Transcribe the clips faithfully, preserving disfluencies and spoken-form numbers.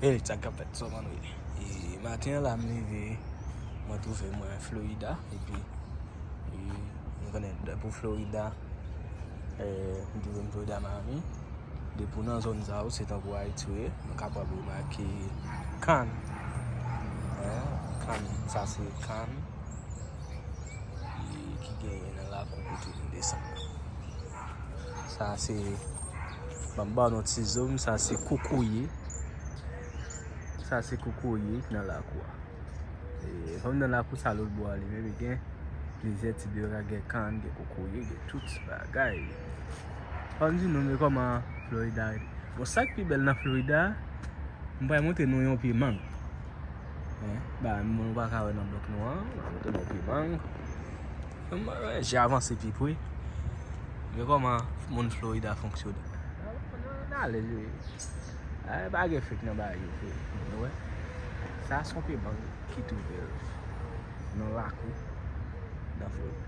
Hey, sa k ap fèt, sa w konn wi. E maten an la, m leve, mwen twouve mwen Florida, epi, e, nou konnen, depi w Florida, e, m twouve m Florida Miami, depi w nan zòn sa yo, se tankou Ayiti w ye, nou kapab remake kann. Hein, kann, sa se kann. E ki genyen nan lakou kote m desann nan. Sa se, ban m ba w yon ti zoom, sa se kokoye. Sa se kokoye nan lakou a. E, fò m nan lakou sa lòt bò a li menm, e gen plizyè tip de raken, kann, gen kokoye, gen tout bagay. Fò m di nou, men kòman Florida rete. Bon, sa k pi bèl nan Florida, m pral montre nou yon pye mang. Hein? Ba, nou pa ka wè nan blòk nou an, m ap montre nou pye mang. Mwen, je avanse pi pre. Men kòman moun Florida fonksyone. N alèz wi. Ay, pa gen fake nan bagay yo, frè. Nou wè? Sa se yon pye mang ki twouve l nan lakou, nan Florida.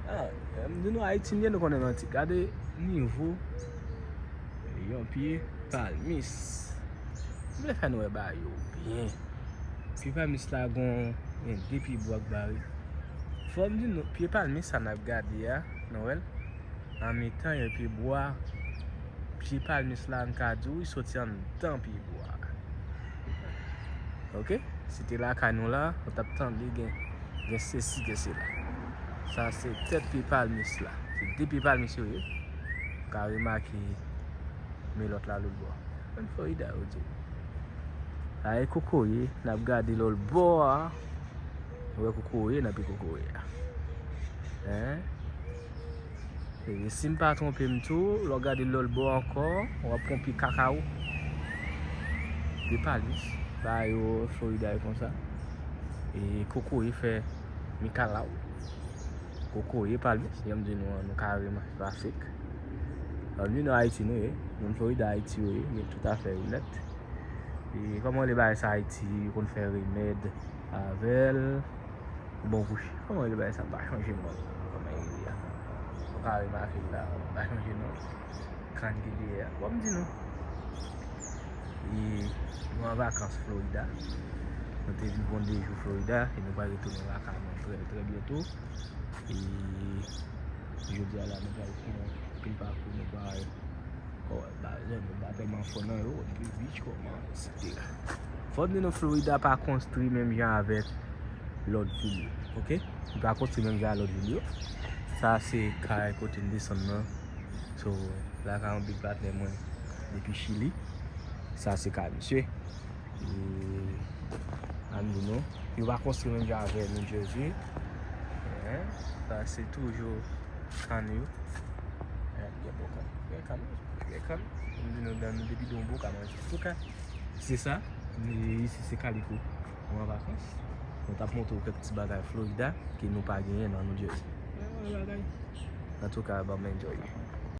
Ah, m di nou Ayiti m ye, nou konnen manti. Gade nivo yon pye palmis. M vle fè nou wè bagay yo byen. Pye palmis la gon, gen de pye bwa k bare. Fò m di nou, pye palmis sa n ap gade a, nou wè l? Nan mitan yon pye bwa, pye palmis la, m ka di w, li soti anndan pye bwa. Oke? Si te lakay nou la, ou t ap tande gen, gen sesi, gen sela. Sa se tèt pye palmis la. Se de pye palmis yo ye. Ou ka remake, men lòt la lòt bò. Ann Florida, yo di w. Sa e kokoye, n ap gade lòt bò a. Ou wè kokoye, n ap kokoye a. Hein? E si m pa twonpe m tou, lè w gade lòt bò ankò, w ap pran pye kakawo. Pye palmis. Bagay yo Florida e konsa. E kokoye fè mikalaw. Kokoye palmis, jan m di nou an, nou kareman, se pa fake. Sa vle di nou Ayiti nou ye, moun Florida Ayiti yo ye, gen tout afè yo nèt. E kòman w le bagay sa Ayiti, yo konn fè remèd avè l. Bon, kouch, kòman yo le bagay sa, m pa chonje non. Kòman yo ye a? Ou ka remake l la, m pa chonje non. Kann ki dèyè a. Bon, m di nou. E nou an vakans Florida. Nou te vin pran de jou Florida e nou pral retounen lakay nou trè, trè byento. E jodi a la, nou pral fè yon pil pakou, nou pral, oh, ba, zòn yo pa tèlman fò nan yo, epi beach kòman, etsetera. Fò n di nou Florida pa konstwi menm jan avèk lòt vil yo, oke? Li pa konstwi menm jan ak lòt vil yo. Sa se kay kote n desann nan. So, la ka yon big patnè mwen depi Chili. Sa se kay misye. E, ann di nou, yo pa konstwi menm jan avè New Jersey. Hein? Sa se toujou kann yo. Hein, gen bon kann. Gen kann, gen kann. M di nou, dan nou depi don bon ka manje. Antouka, se sa. E isi se Calico. Nou an vakans. Nou t ap montre w kèk ti bagay Florida ke nou pa genyen nan New Jersey. Men yon bagay. Antouka, ban m enjoy.